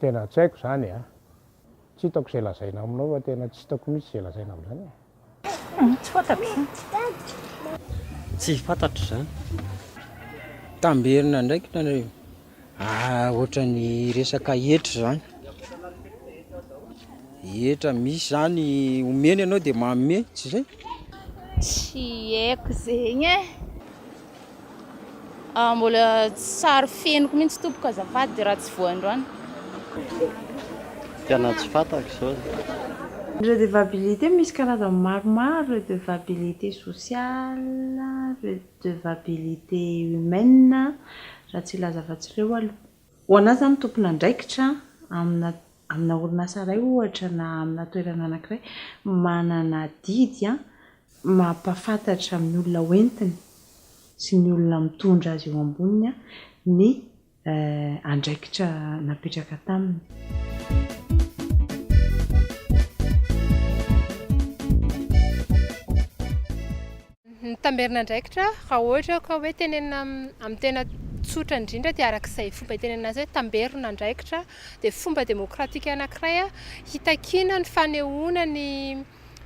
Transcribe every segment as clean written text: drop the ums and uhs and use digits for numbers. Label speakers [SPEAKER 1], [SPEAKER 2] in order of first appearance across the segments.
[SPEAKER 1] Tena tsy haiko izany a! Tsy hitako izay lazaina aminao fa tena tsy hitako mihitsy izay lazaina amin'izany e!
[SPEAKER 2] Tsy fantatro izany.
[SPEAKER 3] Tsy fantatro izany.
[SPEAKER 4] Tamberina andraikitra ny ohatran'ny resaka hetra izany. Hetra misy izany omena ianao dia manome, tsy izay?
[SPEAKER 5] Tsy haiko zegny e. Mbola tsy sary fenoko mihitsy tompoko azafady raha tsy voa androany.
[SPEAKER 3] Tena tsy fantako izao.
[SPEAKER 6] Ny redevabilité misy karazany maromaro, redevabilité sociale, redevabilité humaine, raha tsy hilaza afa-tsy ireo aloha. Ho anà izany tompon'andraikitra amina amina orinasa iray ohatra na amina toerana anankiray, manana adidy mampahafantatra amin'ny olona hoentiny sy ny olona mitondra azy eo amboniny ny andraikitra napetraka taminy.
[SPEAKER 7] Ny tamberin'andraikitra, raha ohatra ka hoe tenenina amin'ny tena tsotra indrindra dia araka izay fomba itenenana azy hoe tamberin'andraikitra dia fomba demokratika anankiray hitakiana ny fanehoana ny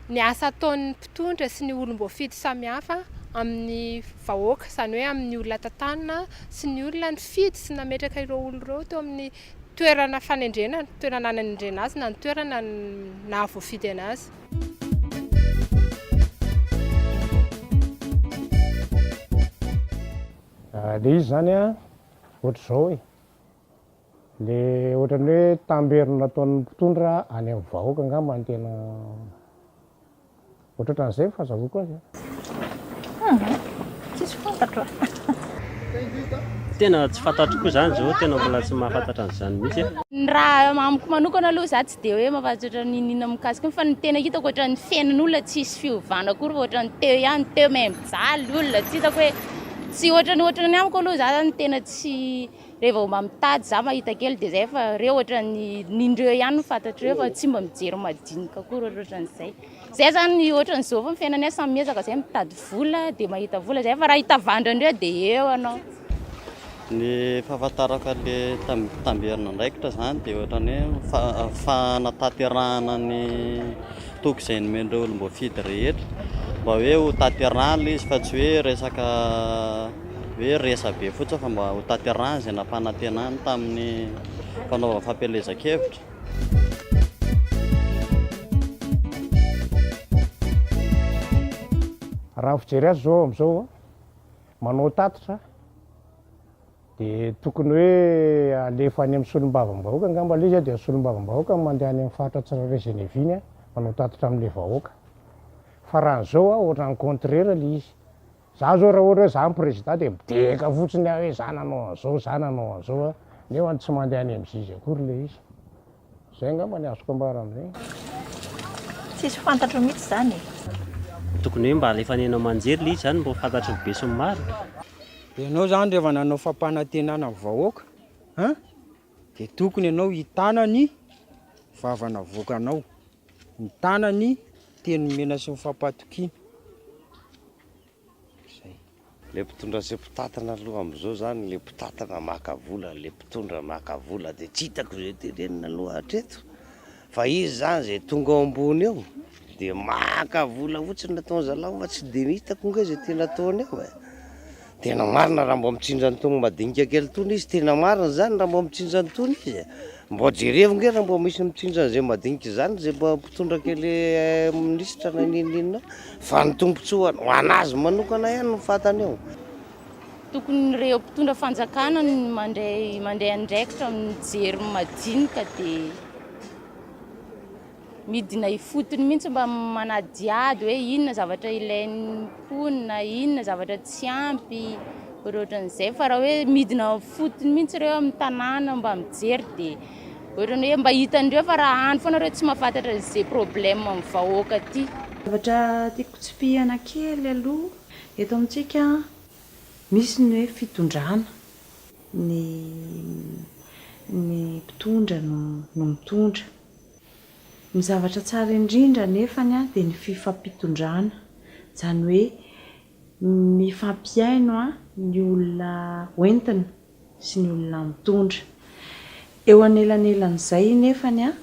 [SPEAKER 7] ny asa ataon'ny mpitondra sy ny olom-boafidy samihafa amin'ny vahoaka, izany hoe amin'ny olona tantanina sy ny olona nifidy sy nametraka ireo olona ireo teo amin'ny toerana fanendrena, toerana nanendrena azy na ny toerana nahavoafidy anazy.
[SPEAKER 1] Le izy zany an, ohatr'izao e, le ohatran'ny hoe tamberina nataon'ny mpitondra any amin'ny vahoaka angamba no tena Ohatrohatran'izay ny fahazahoako azy an.
[SPEAKER 2] Hum, tsisy fantatro a.
[SPEAKER 3] Tena tsy fantatro koa zany zao, tena mbola tsy mahafantatra an'izany mihitsy aho.
[SPEAKER 5] Ny raha amiko manokana aloha za tsy dia hoe mahafantatra n'inon'inona mikasika io fa ny tena hitako ohatran'ny fiainan'olona tsisy fiovana akory fa ohatran'ny teo ihany teo mais mijaly olona tsy hitako hoe tsy ohatran'ny ohatran'ny amiko aloha za zany tena tsy re vao mba mitady za mahita kely dia zay fa reo ohatran'ny nindreo ihany no fantatr'ireo fa tsy mba mijery madinika akory ohatrohatran'izay. Zay zany ohatran'izao fa ny fiainanay samy miezaka zay mitady vola dia mahita vola zay fa raha hitavandra indreo dia eo anao.
[SPEAKER 3] Ny fahafantarako an'le tamberin'andraikitra zany dia ohatran'ny hoe fanatanterahana ny toky izay nomen'ireo olom-boafidy rehetra mba hoe ho tanterahana ilay izy fa tsy hoe resaka hoe resabe fotsiny fa mba ho tanterahana izay nampanantenany tamin'ny fanaovana fampielezan-kevitra.
[SPEAKER 1] Raha ny fijery azy izao amin'izao, manao tatitra dia tokony hoe alefa any amin'ny solombavambahoaka angamba ilay izy dia ny solombavambahoaka no mandeha any amin'ny faritra tsirairay izay niaviany manao tatitra amin'ilay vahoaka. Fa raha ny izao ohatran'ny contraire ilay izy. Za zao raha ohatra hoe za ny président dia midehaka fotsiny aho hoe za nanao an'izao, za nanao an'izao a, nefa tsy mandeha any amin'ny juge akory ilay izy. Zay angamba ny azoko ambara amin'izay.
[SPEAKER 2] Tsisy fantatro mihitsy izany e.
[SPEAKER 3] Tokony hoe mba alefa any haino aman-jery ilay izy izany mba ho fantatry ny besinimaro.
[SPEAKER 4] Ianao izany rehefa nanao fampanantenana ny vahoaka an, dia tokony ianao hitana ny vava navoakanao, mitana ny teny nomena sy ny fampatokiana. Zay.
[SPEAKER 8] Le mpitondra sy mpitantana aloha amizao zany le mpitantana maka vola le mpitondra maka vola de tsy hitako ze tenenina aloha hatreto fa izy zany ze tonga ao ambony eo de maka vola fotsiny nataony zalahy fa tsy de hitako nge ze tena ataony eo e, tena marina raha mba mitsinjo an'itony madinika kely tony izy tena marina zany raha mba mitsinjo an'itony izy e. Mba jerevo nge raha mba misy mitsinjo an'izay madinika izany zay mba mpitondra kely minisitra na n'inon'inona fa ny tombotsoa ho an'azy manokana ihany no fantany eo.
[SPEAKER 5] Tokony ireo mpitondra fanjakana no mandray mandray andraikitra mijery ny madinika dia Midina ifotony mihitsy mba manadihady hoe inona zavatra ilain'ny mponina, inona zavatra tsy ampy, ohatrohatran'izay. Fa raha hoe midina ifotony mihitsy ireo amin'ny tanàna mba mijery dia ohatran'ny hoe mba hitan'ireo fa raha any foana ireo tsy mahafantatra izay problème amin'ny vahoaka aty.
[SPEAKER 6] Zavatra tiako tsipihana kely aloha, eto amintsika misy ny hoe fitondrana, ny ny mpitondra no no mitondra. Ny zavatra tsara indrindra anefany dia ny fifampitondrana, izany hoe mifampihaino ny olona hoentina sy ny olona mitondra. Eo anelanelan'izay nefany an,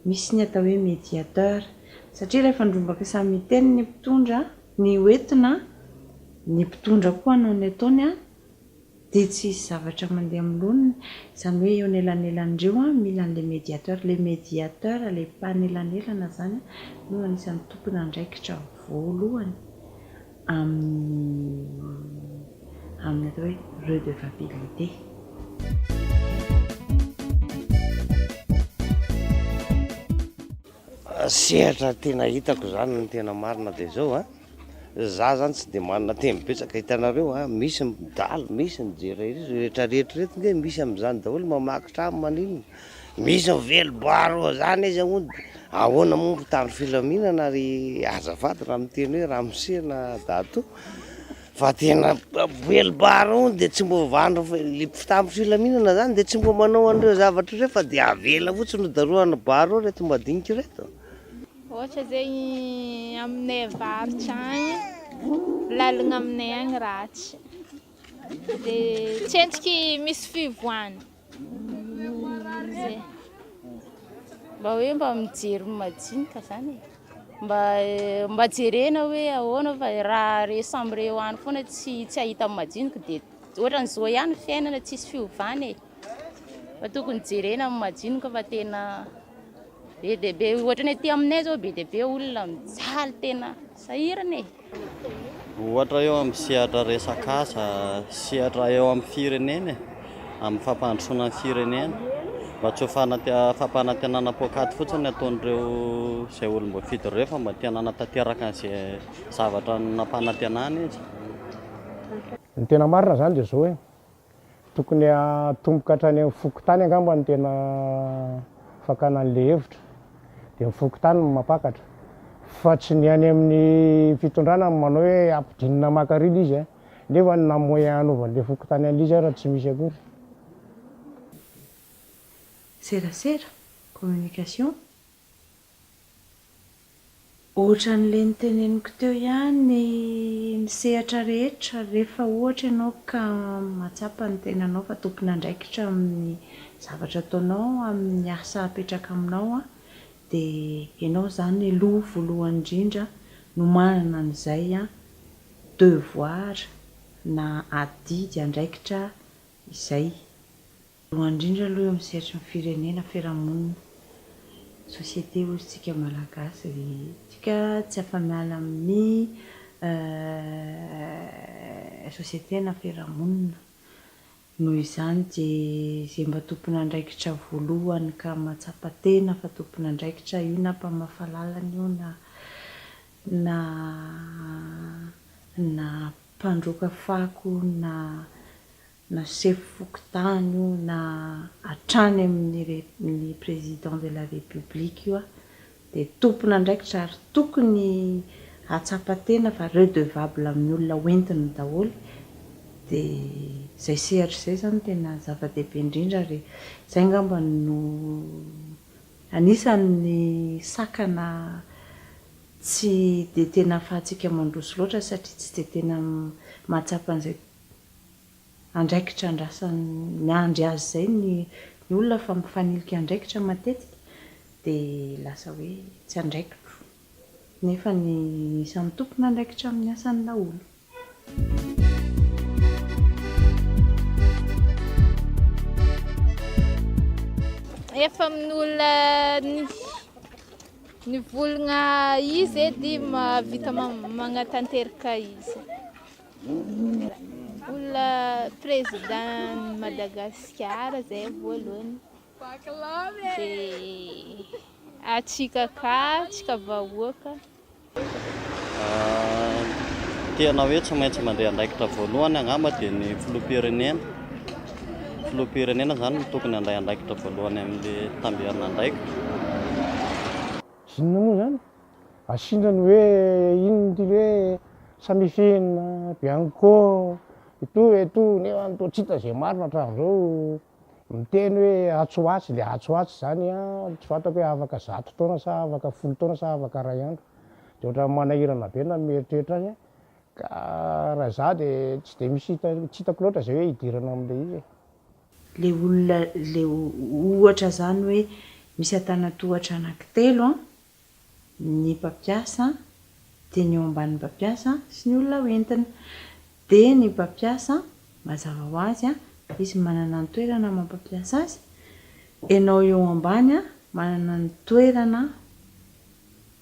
[SPEAKER 6] misy ny atao hoe médiateur, satria rehefa ndrombaka samy miteny ny mpitondra, ny hoentina, ny mpitondra koa hanao ny ataony an, dia tsy hisy zavatra mandeha amin'ny laoniny, izany hoe eo anelanelan'ireo an, mila an'ilay médiateur, ilay médiateur, ilay mpanelanelana izany no anisan'ny tompon'andraikitra voalohany amin'ny amin'ny atao hoe redevabilité.
[SPEAKER 8] Sehatra tena hitako zany ny tena marina de zao a, za zany tsy de manana teny betsaka hitanareo a, misy ny dalo, misy ny jery ery, rehetra rehetra reto nge misy am'zany daholo mamaky trano maninona, misy mively barreau zany izy hono, ahoana moa mpitandro filaminana ry azafady raha miteny hoe ramose na dadatoa. Fa tena velobary hono dia tsy mbo vandro le mpitandro filaminana zany dia tsy mbo manao an'ireo zavatra ireo fa dia avela fotsiny ho darohana barreau reto madinika ireto.
[SPEAKER 9] Ohatra zegny aminay avaratra agny, lalagna aminay agny ratsy, de tsy endriky misy fivoahana, zay.
[SPEAKER 5] Mba hoe mba mijery ny majinika zany e. Mba mba jerena hoe ahoana fa raha re samy re ho any foana tsy tsy hahita ny majinika dia ohatran'izao ihany ny fiainana tsisy fiovana e. Fa tokony jerena ny majinika fa tena be dia be ohatran'ny aty aminay zao be dia be olona mijaly tena sahirana e.
[SPEAKER 3] Ohatra eo amin'ny sehatra resaka asa, sehatra eo amin'ny firenena e, amin'ny fampandrosoana ny firenena. Mba tsy ho fampanantenana poakaty fotsiny ny ataon'ireo izay olom-boafidy ireo fa mba tena hanatanteraka an'izay zavatra nampanantenana izy.
[SPEAKER 1] Ny tena marina izany dia izao hoe, Tokony hatomboka hatrany amin'ny fokontany angamba no tena fakana an'ilay hevitra. Dia ny fokontany no mampakatra. Fa tsy ny any amin'ny fitondrana no manao hoe ampidinina maka ary ilay izy an. Nefa na moyen hanaovan'ilay fokontany an'ilay izy ara tsy misy akory.
[SPEAKER 6] Serasera, communication, Ohatran'ilay noteneniko teo ihany ny sehatra rehetra, rehefa ohatra ianao ka mahatsapa ny tenanao fa tompon'andraikitra amin'ny zavatra ataonao, amin'ny asa apetraka aminao dia ianao izany aloha voalohany indrindra no manana an'izay devoir na adidy, andraikitra izay. Voalohany indrindra aloha eo amin'ny sehatry ny firenena, fiarahamonina, société hozy tsika malagasy, tsika tsy afa-miala amin'ny société na fiarahamonina. Noho izany dia izay mba tompon'andraikitra voalohany ka mahatsapa tena fa tompon'andraikitra, io na mpamafa lalana io na na na mpandroaka fako na na sefo fokontany io na hatrany amin'ny ny président de la république io dia tompon'andraikitra ary tokony hahatsapa tena fa redevable amin'ny olona hoentiny daholo dia izay sehatra izay izany tena zava-dehibe indrindra ary izay angamba no anisan'ny sakana tsy dia tena ahafahantsika mandroso loatra satria tsy dia tena mahatsapa an'izay andraikitra andrasany miandry azy izay ny olona fa mifanilika andraikitra matetika dia lasa hoe tsy andraikitro nefa ny samy tompon'andraikitra amin'ny asany daholo.
[SPEAKER 9] Efa amin'olona nivolagna izy edy mahavita magnatanteraka izy. Olona président ny Madagasikara zay voalohany de atsika ka atsika vahoaka.
[SPEAKER 3] Tena hoe tsy maintsy mandray andraikitra voalohany angamba dia ny filoham-pirenena. Filoham-pirenena izany no tokony handray andraikitra voalohany amin'ilay tamberin'andraikitra.
[SPEAKER 1] Inona moa izany? Asiana ny hoe inona ity le hoe Samifin, Bianco, et tout et tout nefa toa tsy hita izay marina hatramin'izao, miteny hoe atsy ho atsy, dia atsy ho atsy izany an, tsy fantako hoe afaka zato taona sa afaka folo taona sa afaka iray andro, dia ohatran'ny manahirana be na ny mieritreritra azy an, ka raha izaho dia tsy dia misy hita, tsy hitako loatra izay hoe hidirana amin'ilay izy e.
[SPEAKER 6] Le olona le ohatra zany hoe misy antanantohatra anankitelo an, ny mpampiasa dia ny eo ambanin'ny mpampiasa sy ny olona hoentina. Dia ny mpampiasa mazava ho azy an, izy manana ny toerana maha mpampiasa azy, ianao eo ambany an manana ny toerana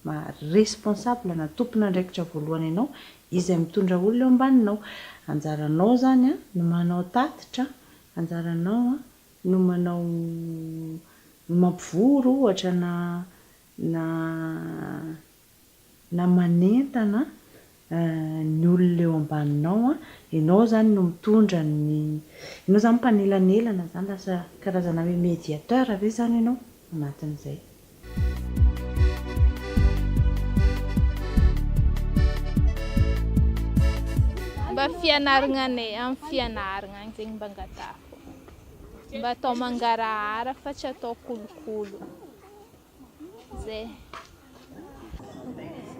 [SPEAKER 6] maha responsable na tompon'andraikitra voalohany anao, izay mitondra olona eo ambaninao. Anjaranao izany an no manao tatitra, anjaranao an no manao no mampivory ohatra na na na manentana ny olona eo ambaninao an, ianao izany no mitondra ny, ianao izany mpanelanelana izany, lasa karazana hoe médiateur ve izany ianao anatin'izay?
[SPEAKER 9] Mba fianaragna anay amin'ny fianaragna agny zegny mba angatahako. Mba atao mangarahara fa tsy atao kolokolo. Zay.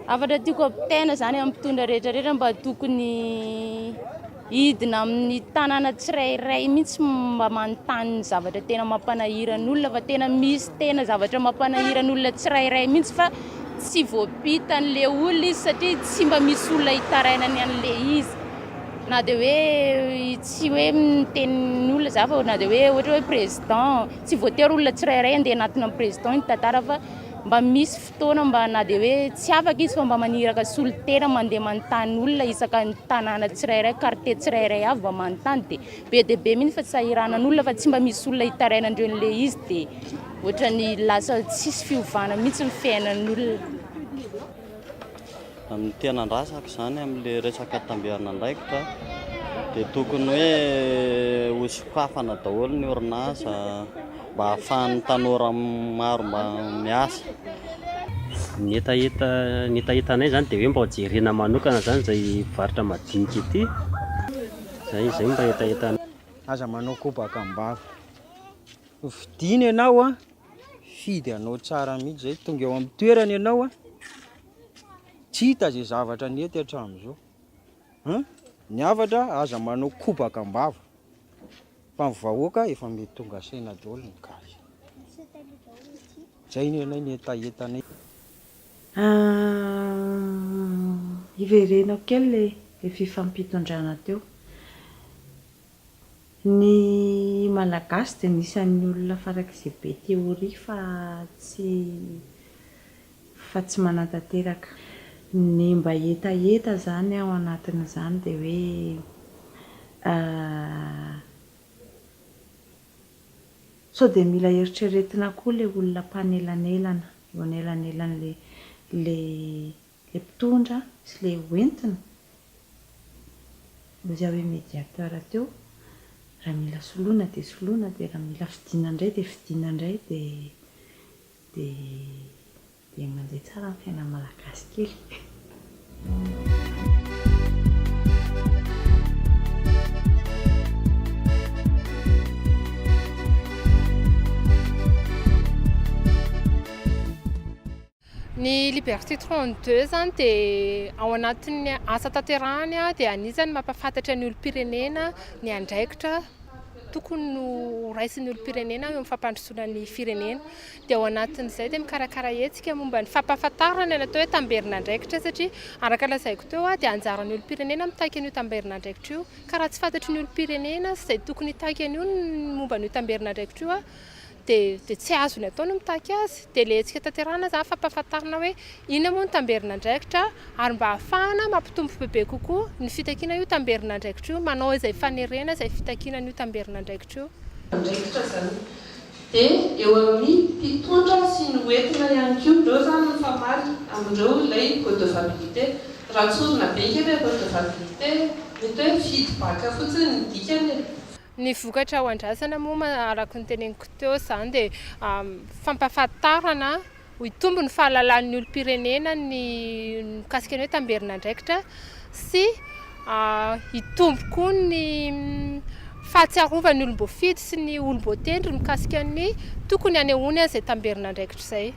[SPEAKER 5] Hafatra tiako ampitaina zany amin'ny mpitondra rehetra rehetra mba tokony hidina amin'ny tanàna tsirairay mihitsy mba manontany ny zavatra tena mampanahirana olona fa tena misy tena zavatra mampanahirana olona tsirairay mihitsy fa tsy voampitan'le olona izy satria tsy mba misy olona hitarainany an'le izy na dia hoe tsy hoe miteny ny olona za fa na dia hoe ohatra hoe président tsy voatery olona tsirairay andeha hanatona ny président hitantara fa mba misy fotoana mba na dia hoe tsy afaka izy fa mba maniraka solontena mandeha manontany olona isaka ny tanàna tsirairay, quartier tsirairay avy mba manontany dia be dia be mihitsy fa tsy sahiranan'olona fa tsy mba misy olona hitarainandreo an'ilay izy dia ohatran'ny lasa tsisy fiovana mihitsy ny fiainan'olona.
[SPEAKER 3] Ny tena andrasako izany amin'ilay resaka tamberin'andraikitra dia tokony hoe ho sokafana daholo ny orinasa mba ahafahan'ny tanora maro mba miasa.
[SPEAKER 10] Ny hetaheta ny hetahetanay izany dia hoe mba ho jerena manokana izany izay mpivarotra madinika ity, izay izay no mba hetahetanay.
[SPEAKER 4] Aza manao kobaka am-bava. Hofidiana ianao an, fidy anao tsara mihitsy izay, tonga eo amin'ny toerana ianao an, tsy hita izay zavatra nety hatramin'izao. An, ny hafatra aza manao kobaka am-bava fa ny vahoaka efa mety tonga saina daholo ny gasy. Zay ny anay ny hetahetanay.
[SPEAKER 6] Hiverenako kely le fifampitondrana teo. Ny Malagasy dia anisan'ny olona farak'izay be théorie fa tsy fa tsy manatanteraka. Ny mba hetaheta izany ao anatin'izany dia hoe sao dia mila eritreretina koa ilay olona mpanelanelana eo anelanelan'ilay ilay Ilay mpitondra sy ilay hoentina, hoy aho hoe médiateur teo, raha mila soloina dia soloina dia raha mila fidiana indray dia fidiana indray dia dia dia mandeha tsara ny fiainan'ny Malagasy kely.
[SPEAKER 7] Ny Liberté 32 izany dia ao anatin'ny asa tanterahany dia anisan'ny mampahafantatra ny olom-pirenena ny andraikitra tokony ho raisin'ny olom-pirenena eo amin'ny fampandrosoana ny firenena. Dia ao anatin'izay dia mikarakara hetsika momba ny fampahafantarana ny atao hoe tamberin'andraikitra satria araka ny lazaiko teo dia anjaran'ny olom-pirenena mitaky an'io tamberin'andraikitra io. Ka raha tsy fantatry ny olom-pirenena sy izay tokony hitaky an'io ny momba an'io tamberin'andraikitra io dia dia tsy azony atao ny mitaky azy, dia ilay hetsika tanterahina izany fampahafantarana hoe inona moa ny tamberin'andraikitra ary mba ahafahana mampitombo bebe kokoa ny fitakiana io tamberin'andraikitra io, manao izay fanerena izay fitakiana an'io tamberin'andraikitra io.
[SPEAKER 11] Andraikitra izany dia eo amin'ny mpitondra sy ny hoentina ihany koa, ireo izany mifamaly amin'ireo ilay redevabilité. Raha tsorina be ange ilay redevabilité mety hoe feedback fotsiny ny dikany e.
[SPEAKER 7] Ny vokatra ho andrasana moa araka ny teneniko teo izany dia fampahafantarana hitombo ny fahalalan'ny olom-pirenena ny mikasika ny hoe tamberin'andraikitra sy hitombo koa ny fahatsiarovan'ny olom-boafidy sy ny olom-boatendry mikasika ny tokony hanehoany an'izay tamberin'andraikitra izay.